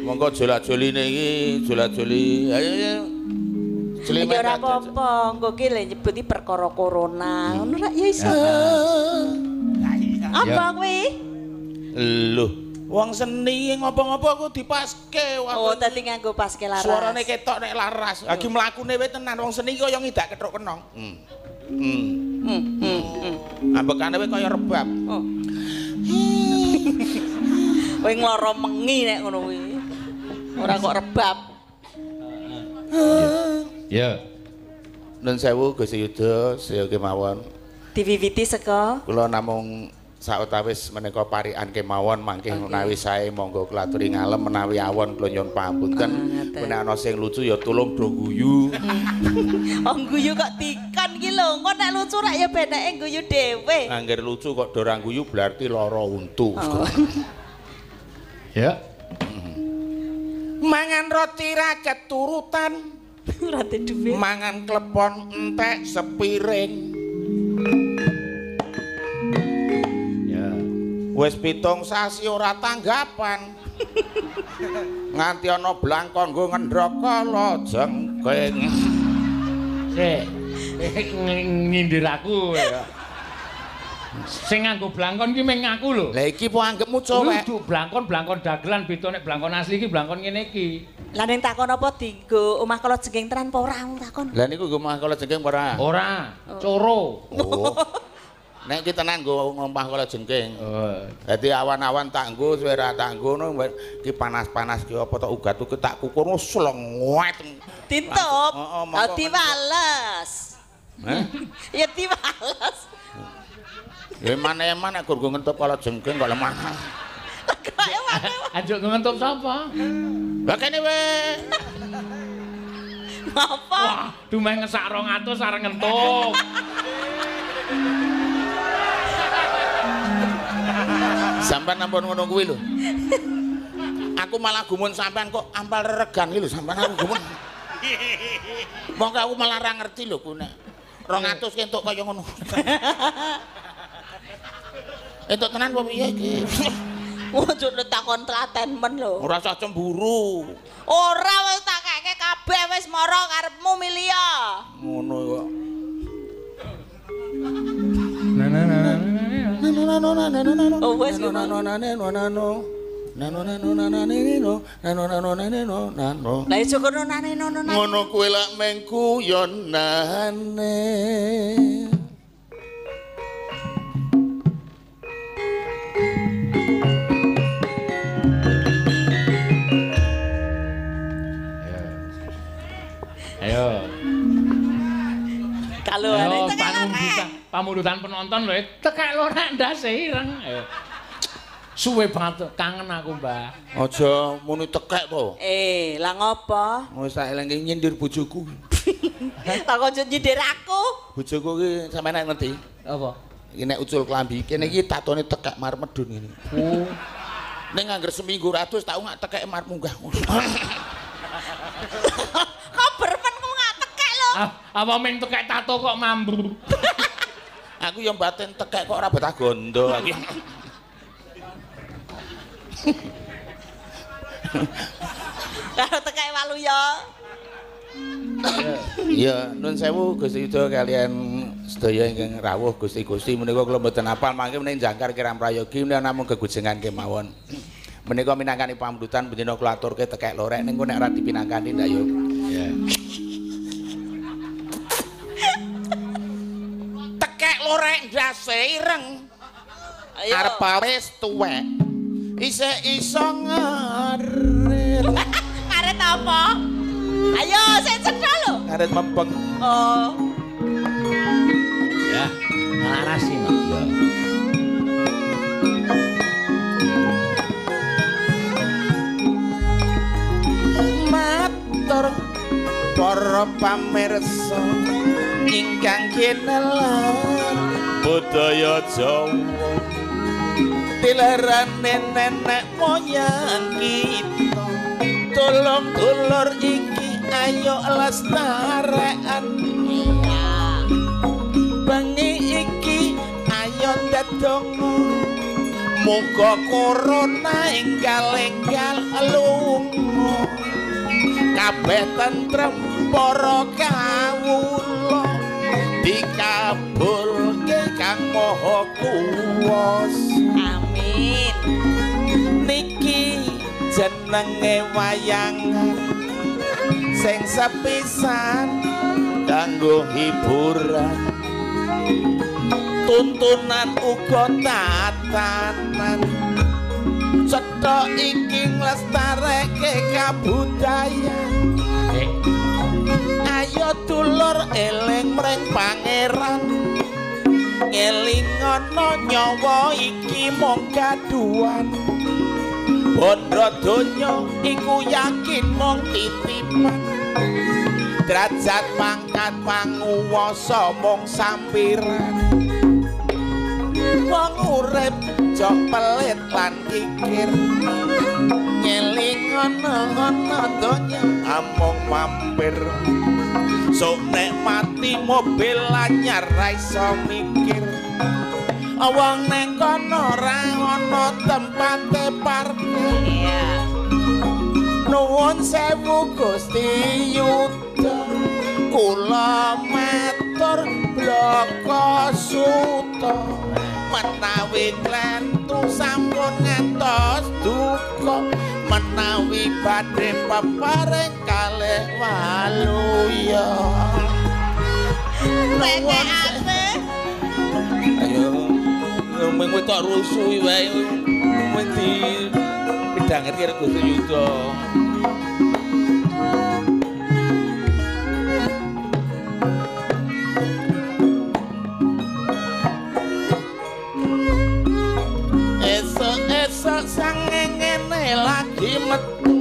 Monggo jula-juline iki jula-juli. Ayo ayo. Ya ora apa-apa, engko ki lho nyebuti perkara corona. Ngono rak ya iso. Apa kuwi? Lho, wong seni ngopo-ngopo aku dipaske. Oh, dadi nganggo paske laras. Suarane ketok nek laras. Lagi mlakune wae tenan wong seni kaya ngidak kethuk kenong. Ambekane wae kaya rebab. Oh. Kowe ngloro mengi nek ngono kuwi. Ora kok rebab. Ya. Nun sewu Gusti Yuda, sedaya kemawon. Diwiwiti saka kula namung sawetawis menika parikan kemawon mangke menawi sae monggo kula aturi ngalem menawi awon kula nyuwun pangapunten. Menawi ana sing lucu ya tulung do guyu. Oh guyu kok dikon ki lho, engko nek lucu rak ya beneke guyu dhewe. Angger lucu kok do ora guyu berarti lara untu. Ya. Mangan roti ra keturutan. Ora duwe. Mangan klepon entek sepiring. Ya. Wis 7 sasi ora tanggapan. Nganti ana blangkon nggo ngendhok kala jengking. Sik. Nyindir aku ya. Sing nganggo blangkon ki mung aku lho. Lah iki po anggepmu cowek. Kudu blangkon-blangkon dagelan beda nek blangkon asli iki blangkon ngene iki. Lah ning takon apa dienggo omah kala jengking tenan apa ora takon? Lah niku nggo omah kala jengking apa ora? Ora, coro. Oh. Nek iki tenan nggo omah kala jengking. Oh. Dadi awan-awan tak nggo suwe ra tak nggo ngono iki panas-panas ki apa tok ugat-uget tak kukur slengwet. Ditup. Oh diwales. Heh? Ya diwales. Ya eman-eman nek nggo ngentup kala jengking kok lemah. Kok eman. Anjuk ngentup sapa? Lah kene we. Apa? Wah, dumeh ngesak 200 arep ngentup. Sampeyan ampun ngono kuwi lho. Aku malah gumun sampean kok ampal reregan iki lho sampean aku gumun. Mongko aku malah ra ngerti lho ku nek 200 ki entuk kaya ngono. Entuk tenan apa piye iki? Ojo takon telaten men lho. Ora usah cemburu. Ora wis tak keke kabeh wis mara karepmu milih ya. Ngono kok. Na na na na na Oh wis na na na na na. Nano nano nano nano nano nano nano nano. Lah iso kono nano nano. Ngono kuwi lak meng guyonane. Ayo. Kalau ada pamundutan penonton lho, tekek lorek ndase ireng. Ayo. Suwe banget kangen aku, Mbah. Aja muni tekek to. Lah ngopo? Wis tak eleng nyindir bojoku. Lah kok nyindir aku? Bojoku ki sampeyan nek ngerti? Apa? Iki nek ucul klambi, kene iki tatone tekek mar medun ngene. Oh. Ning angger seminggu ratus tau ngak tekek mar munggah. Kok berpen ku ngak tekek lho? Apa ming tekek tato kok mambu? Aku yo mbaten tekek kok ora betah gondo aku. Karo tekek waluya. Iya, nun sewu Gusti Yuda kalian sedaya ingkang rawuh Gusti-gusti menika kula mboten apal mangke menika jangkar kirang prayogi menika namung gegujengan kemawon. Menika minangkani pamdutan bendina kula aturke tekek lorek ning nek ora dipinangkani ndak yo. Iya. Tekek lorek ndase ireng. Arep wis tuwek. Isih iso ngarit. Ngarit apa? Ayo, sik cetha lho. Ngarit mempeng. Oh. Ya, nglarasi no. Ya. Matur para pamirsa ingkang kinelar budaya Jawa. Tilarane nenek moyang kita, tolong dulur iki ayo lestarekan. Bengi iki ayo ndedonga, muga corona enggal-enggal lunga, kabeh tentrem para kawula, dikabulke Kang Maha Kuwasa. Amin. Niki jenenge wayangan sing sepisan kanggo hiburan, tuntunan uga tatanan, cetha iki nglestareke kabudayan. Ayo dulur eling mring pangeran, ngelingono nyawa iki mung kaduan, bondo donya iku yakin mung titipan, derajat pangkat panguwasa mung sampiran, wong urip jok pelit lan kikir, ngelingono ana donya amung mampir, sok nek mati mobil anyar ra iso mikir, wong neng kono ra ana tempate parkir. Nuwun sewu Gusti Yuda, kula matur bloko suta, menawi klentu sampun ngantos duka, menawi badhe peparing kalih waluya. Rekekane. Ayo mung tok rusuhi wae mung di pidhanget karo Gusti Yuda. Esuk-esuk sangengene lagi metu,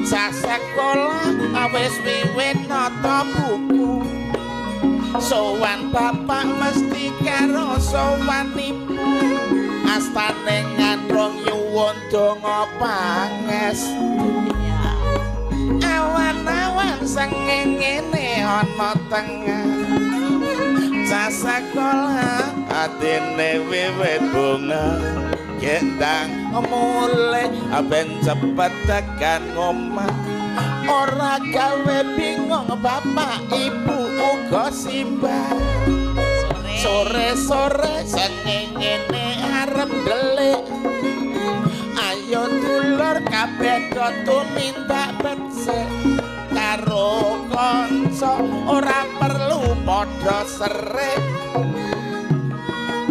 cah sekolah wis wiwit nata buku, sowan bapak mesti karo sowan ibu, astane ngandrong nyuwun donga pangestu. Awan-awan sengengene ana tengah, cah sekolah atine wiwit bunga, gendang mulih ben cepet tekan omah, ora gawe bingung bapak ibu uga simbah. Sore-sore sengengene arep ndelik, ayo Beda tumindak becik karo kanca ora perlu padha serik.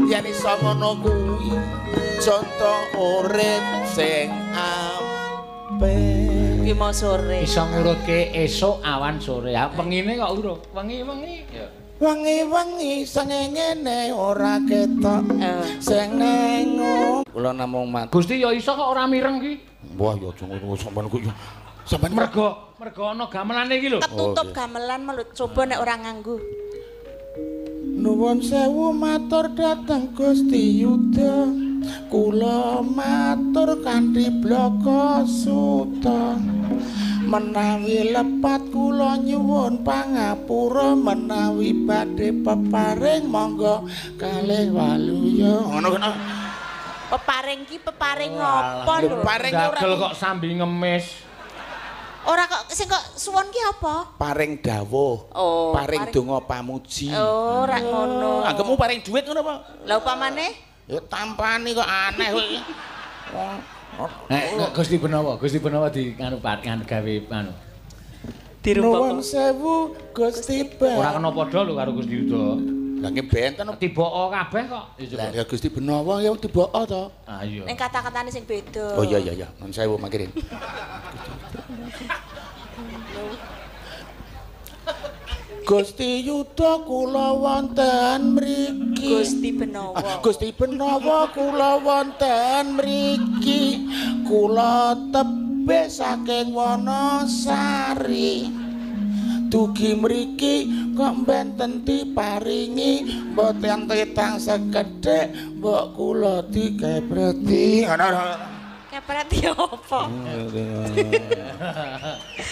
Yen iso ngono kuwi conto urip sing apik. Ki mau sore. Iso ngurutke esuk awan sore. Ha wengine kok urung. Wengi-wengi. Ya. Wengi-wengi sing ngene ora ketok. Sing neng kula namung mat. Gusti ya iso kok ora mireng ki. Wah ya aja ngono sampean kok. Sampean mergo ana gamelane iki lho. Ketutup gamelan melu coba nek ora nganggo. Nuwun sewu matur dhateng Gusti Yuda. Kula matur kanthi blaka suta. Menawi lepat kula nyuwun pangapura, menawi badhe peparing monggo kalih waluya. Ngono kena. Peparing ki peparing apa lho? Paring ora kok sambi ngemis. Ora kok sing kok suwun ki apa? Paring dawuh. Oh, paring donga pamuji. Oh, ora ngono. Anggepmu paring dhuwit ngono apa? Lah upamane? Ya tampani kok aneh kowe iki. Nek Gusti Benawa di nganu nganu gawe anu. Nuwun sewu Gusti Ben. Ora kena padha lho karo Gusti Yuda. Lah nggih benten tibaka kabeh kok. Lah ya Gusti Benawa ya tibaka to. Ah iya. Ning kata-katane sing beda. Oh iya iya iya, nuwun sewu mangkirin. Gusti Yuda kula wonten mriki. Gusti Benawa. Gusti Benawa kula wonten mriki. Kula tebih saking Wonosari. Dugi mriki kok benten diparingi mboten tetang sekedhik mbok kula dikepreti. Kepreti apa?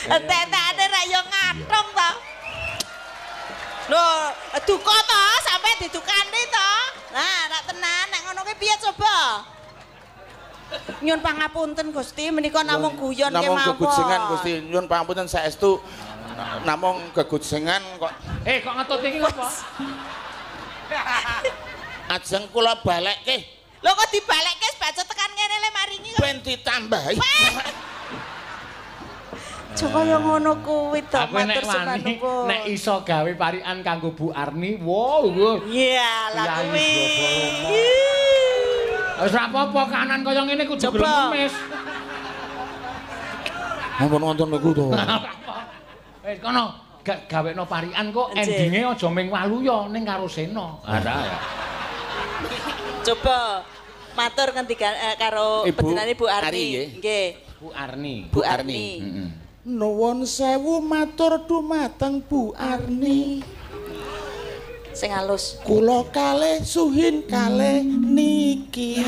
Entek-entekane ra yo ngathung to. Lho, duka to, sampe didukani to. Nah, rak tenan nek ngono kuwi piye coba? Nyun pangapunten Gusti, menika namung guyon kemawon. Namung gegujengan Gusti, nyun pangapunten saestu. Namung gegujengan kok. Kok ngetut iki apa? Ajeng kula balekke. Lho kok dibalekke baca tekan ngene le maringi kok. Ben ditambahi. Coba yo ngono kuwi to matur sembah nuwun. Nek iso gawe parikan kanggo Bu Arni, wow. Iya, lah kuwi. Wis ora apa-apa kanan kaya ngene kudu gelem ngemis. Ampun wonten niku to. Wis kono gawekno parikan kok endinge aja ming Waluya ning karo Sena. Ha ya. Coba matur ngendikan karo panjenengane Bu Arni. Nggih. Bu Arni. Bu Arni. Heeh. Nuwun sewu matur dumateng Bu Arni. Sing halus. Kula kalih suhin kalih niki.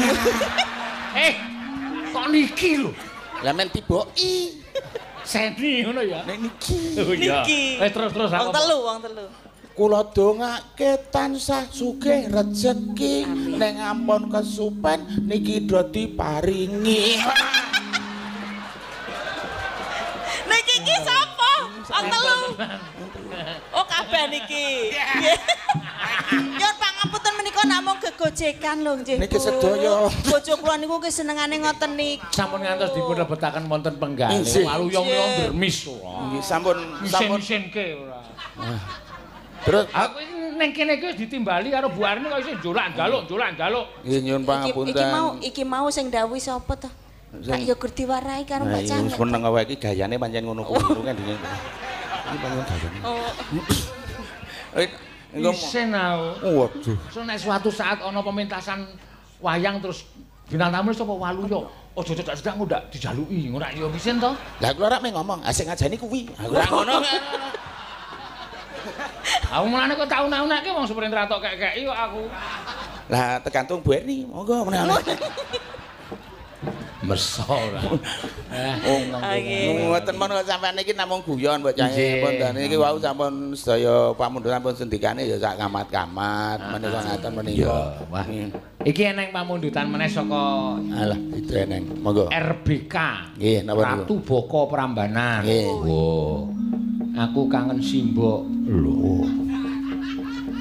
Kok niki lho? Lah men tiboki. Seni ngono ya. Nek niki. Oh iya. Niki. Terus wong telu, wong telu. Kula dongake tansah sugih rejeki ning ampun kesupen niki do diparingi. Niki iki sapa? Wong telu. Oh kabeh niki. Nyuwun pangapunten menika namung gegojekan lho nggih. Niki sedaya. Bojo kula niku ki senengane ngoten niki. Sampun ngantos dipun lebetaken wonten penggalih. Waluya menika ndremis ora. Nggih sampun sampun isin-isinke ora. Terus aku ning kene iki wis ditimbali karo Bu Arni kok isih njolak njaluk, njolak njaluk. Nggih nyuwun pangapunten. Iki mau sing dawuhi sapa to? Pak ya gur diwarahi karo Mbak Cangek. Wis meneng wae iki gayane pancen ngono kuwi kan dene. Iki pancen gayane. Oh. Isin aku. Waduh. So nek suatu saat ana pementasan wayang terus bintang tamu sapa Waluya, aja cedak-cedak engko ndak dijaluki, ngono ya isin to. Lah kula ora mung ngomong, sing ngajani kuwi. Aku ora ngono. Aku mulane kok tak unak-unake wong seprene ratok kek-keki kok aku. Lah tergantung Bu Erni, monggo meneh. Merso ora. Ngoten mon sampean iki namung guyon mbok cah pun dene iki wau sampun sedaya pamundhutan pun sendikane ya sak kamat-kamat menika ngaten menika. Wah. Iki eneng pamundutan meneh saka alah itu eneng. Monggo. RBK. Nggih, napa niku? Ratu Boko Prambanan. Nggih. Oh. Aku kangen simbok. Lho.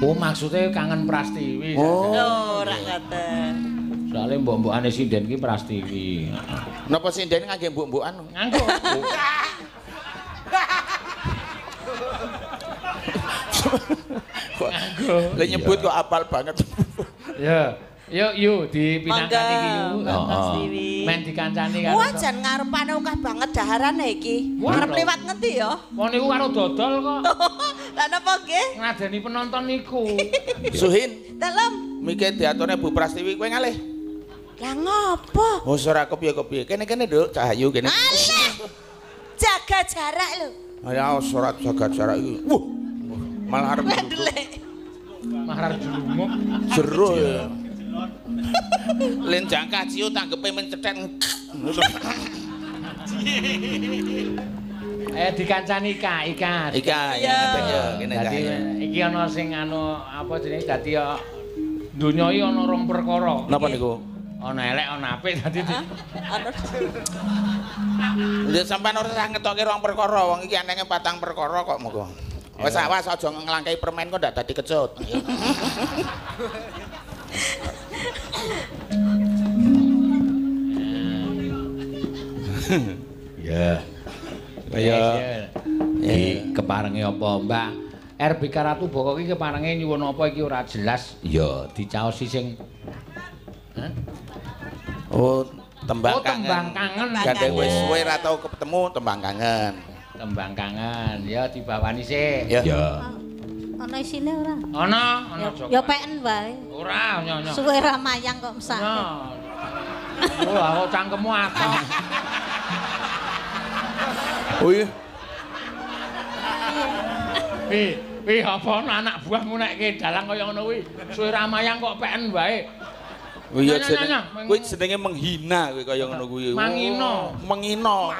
Oh, maksudnya kangen Prastiwi. Oh, ora ngoten. Soale Soale mbok-mbokane sinden ki Prastiwi. Napa sinden ngangge mbok-mbokan? Nganggo. Nganggo. Lah nyebut kok apal banget. Ya. Yuk, yuk dipinangkani iki yuk. Heeh. Men dikancani karo. Wah, jan ngarepane akeh banget daharane iki. Arep liwat ngendi ya? Wong niku karo dodol kok. Lah napa nggih? Ngladeni penonton niku. Suhin. Dalem. Mike diaturne Bu Prastiwi kowe ngalih. Lah ngopo? Oh, ora kepiye-kepiye. Kene-kene, Nduk, Cahayu kene. Alah. Jaga jarak lho. Ya ora jaga jarak iki. Wuh. Malah arep ndelik. Malah arep jelunguk. Jero ya. Lenjang kaciu tanggepe mencethet. Dikancani Ika, Ika. Ika ya kene dadi iki ana sing anu apa jenenge dadi ya donya iki ana rong perkara. Napa niku? Ana elek ana apik dadi ana. Lha sampean ora usah ngetokke rong perkara, wong iki anenge patang perkara kok monggo. Wis awas aja nglangkai permen kok ndak dadi kecut. Ya. Kaya iki keparenge apa, Mbak? RBK Ratu Boko iki keparenge nyuwun apa iki ora jelas. Ya, dicaosi sing hah? Oh, tembang kangen. Oh, tembang kangen. Gandeng wis suwe ra tau ketemu tembang kangen. Tembang kangen. Ya dibawani sik. Ya. Ana isine ora? Ana, ana Joko. Ya peken wae. Ora, nyonya. Suwe ra mayang kok mesake. Oh, aku cangkemmu akeh. Oh iya. Wi, apa ana anak buahmu nek dalang kaya ngono kuwi. Suwe ra mayang kok peken wae. Oh iya jenenge. Kuwi jenenge menghina kuwi kaya ngono kuwi. Mangino. Mengino.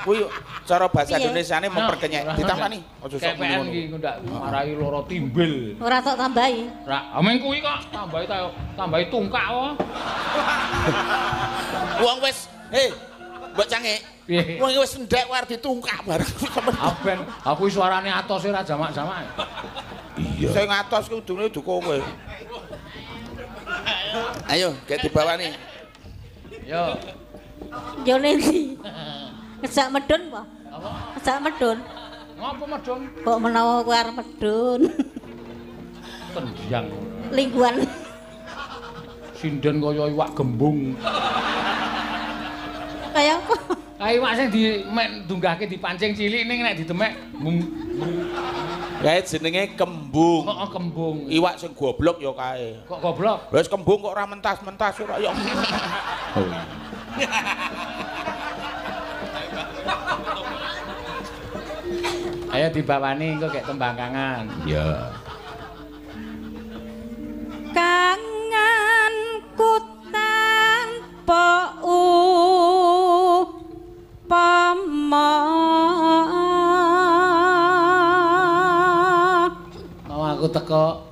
Kuwi cara bahasa Indonesiane memperkenyek. Ditampani. Aja sok ngono. Iki ndak marai loro timbil. Ora tok tambahi. Ora, ameng kuwi kok tambahi ta tambahi tungkak wae. Wong wis, hei, mbok cangik. Wong wis endhek arep ditungkak bareng. Aben, aku suarane atose ora jamak-jamak. Iya. Sing atos kudune duka kowe. Ayo, gek dibawani. Yo. Yo nendi? Ngejak medun apa? Apa? Ngejak medun. Ngopo medun? Kok menawa kowe arep medun. Tendiang. Lingguan. Sinden kaya iwak gembung. Kaya apa? Kae iwak sing di mek dunggahke dipancing cilik ning nek didemek mung. Kae jenenge kembung. Heeh, kembung. Iwak sing goblok ya kae. Kok goblok? Wis kembung kok ora mentas-mentas ora ya. Ayo dibawani engko gek tembangkangan. Iya. Kangenku tanpa upama. Mau aku teko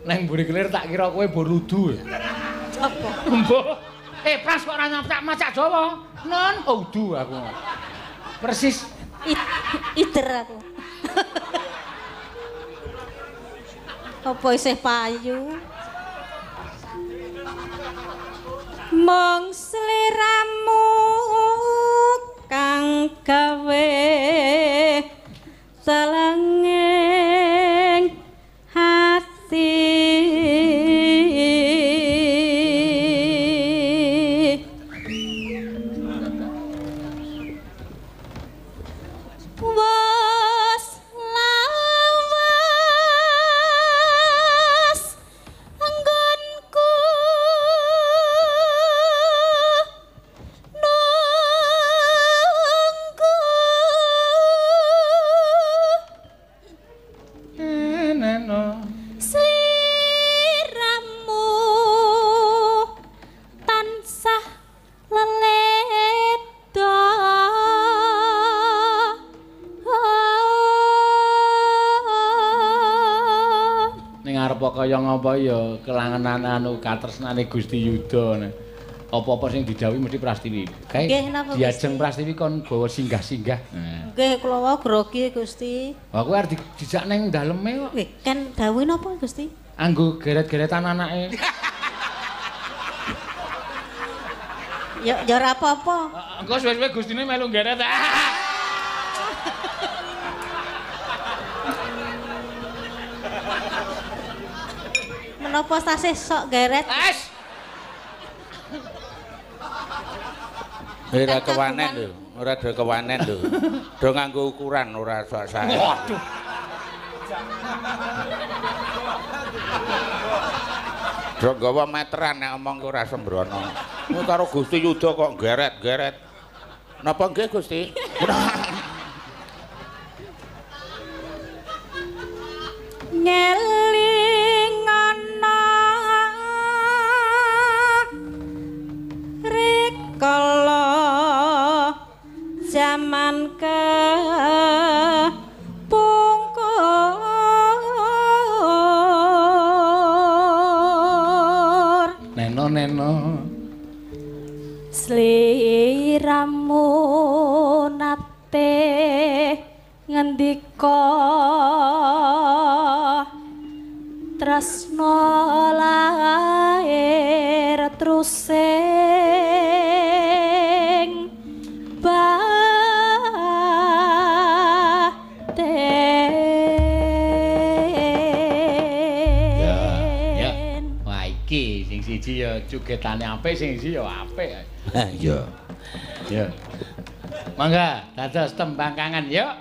nang mburi kelir tak kira kowe borudu. Apa? Mbok. Pras kok ora nyaprak macak Jawa. Non udu aku. Persis. Ider aku. Apa isih payu? Mung sliramu kang gawe selenging hati. Wes lawas anggonku nunggu. Neno. Sliramu tansah lelepda. Ning arep kaya ngapa ya kelangenan anu katresnane Gusti Yuda. Apa-apa sing didhawuhi mesti Prastiwi. Kae diajeng Prastiwi kon bawa singgah-singgah. Nggih, kula wau grogi Gusti. Wah, kowe arep dijak ning daleme kok. Nggih, kan dawuhe napa Gusti? Anggo geret-geretan anake. Ya ya ora apa-apa. Engko suwe-suwe Gustine melu geret. Menapa tasih sok geret? Es. Ora kewanen lho, ora do kewanen lho. Do nganggo ukuran ora sak-sak. Waduh. Do nggawa meteran nek omong ora sembrono. Kuwi karo Gusti Yuda kok geret-geret. Napa nggih Gusti? Ngelingana rikala jaman kepungkur. Neno neno sliramu nate ngendika tresna lair trusing batin. Ya, ya. Wah iki sing siji ya jogetane apik, sing siji ya apik. Iya. Ya. Mangga dados tembang kangen yuk.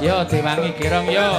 Yo diwangi gerong yo.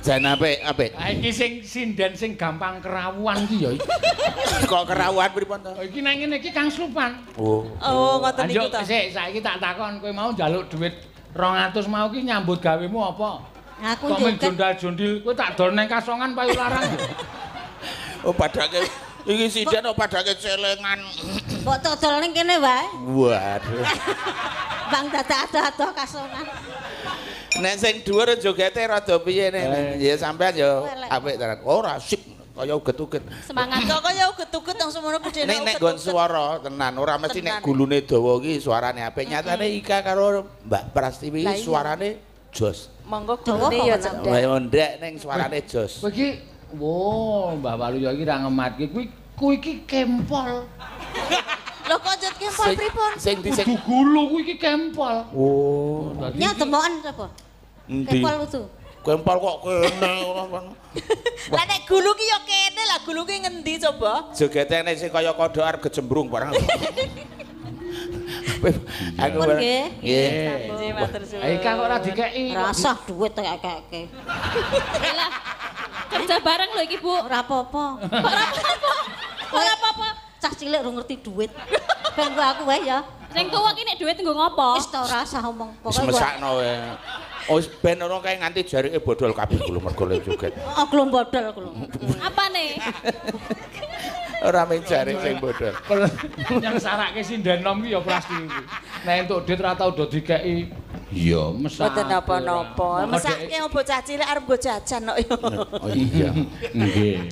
Jan apik, apik. Ha iki sing sinden sing gampang kerawuan iki ya iki. Kok kerawuan pripun to? Iki nang ngene iki Kang Slupan. Oh. Oh, ngoten niku to. Sik, saiki tak takon kowe mau njaluk dhuwit 200 mau ki nyambut gawemu apa? Aku kok men jondal-jondil kowe tak dol nang kasongan payu larang. Oh, padake iki sinden kok padake celengan. Mbok dodol ning kene wae. Waduh. Bang dadak adoh-adoh kasonan. Nek sing dhuwur jogete rada piye nek ya sampean ya apik tenan. Ora sip kaya uget-uget. Semangat kok kaya uget-uget wong semono gedene. Nek nek nggon swara tenan ora mesti nek gulune dawa iki suarane apik. Nyatane Ika karo Mbak Prastiwi suarane jos. Monggo gulune ya cendhek. Ndek ning suarane jos. Kowe iki wo Mbah Waluyo iki ra ngematke kuwi kuwi iki kempol. Lho kok jet kempol pripun? Sing di sing gulu kuwi iki kempol. Oh, nya demoken sapa? Kempol kudu. Kempol kok kene ora kono. Lah nek gulu ki ya kene, lah gulu ki ngendi coba? Jogete nek sing kaya kodhok arep kecembrung barang. Aku nggih. Nggih, matur suwun. Ika kok ora dikeki. Rasah dhuwit kekeke. Lah kerja bareng lho iki, Bu. Ora apa-apa. Ora apa-apa. Ora apa-apa. Cah cilik ora ngerti dhuwit. Ben ku aku wae ya. Sing tuwa ki nek dhuwit nggo ngopo? Wis ta ora usah omong. Wis mesakno wae. Wis ben ora kae nganti jarike bodol kabeh kulo mergo le joget. Oh, kulo bodol kulo. Apane? Ora men jarik sing bodol. Yang sarake sinden nom ki ya Prastiwi. Nek entuk dhuwit ora tau do dikeki. Iya, mesake. Mboten napa-napa. Mesake bocah cilik arep nggo jajan kok ya. Oh iya. Nggih.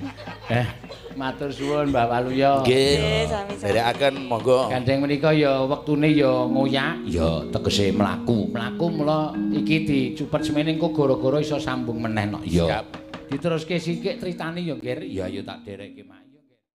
Matur suwun Mbah Waluyo. Nggih, sami-sami. Nderekaken monggo. Gandeng menika ya wektune ya ngoyak, ya tegese mlaku. Mlaku mula iki dicupet semene engko gara-gara iso sambung meneh kok. Ya. Diteruske sithik critane ya, Nggir. Ya ayo tak derekke, Mak.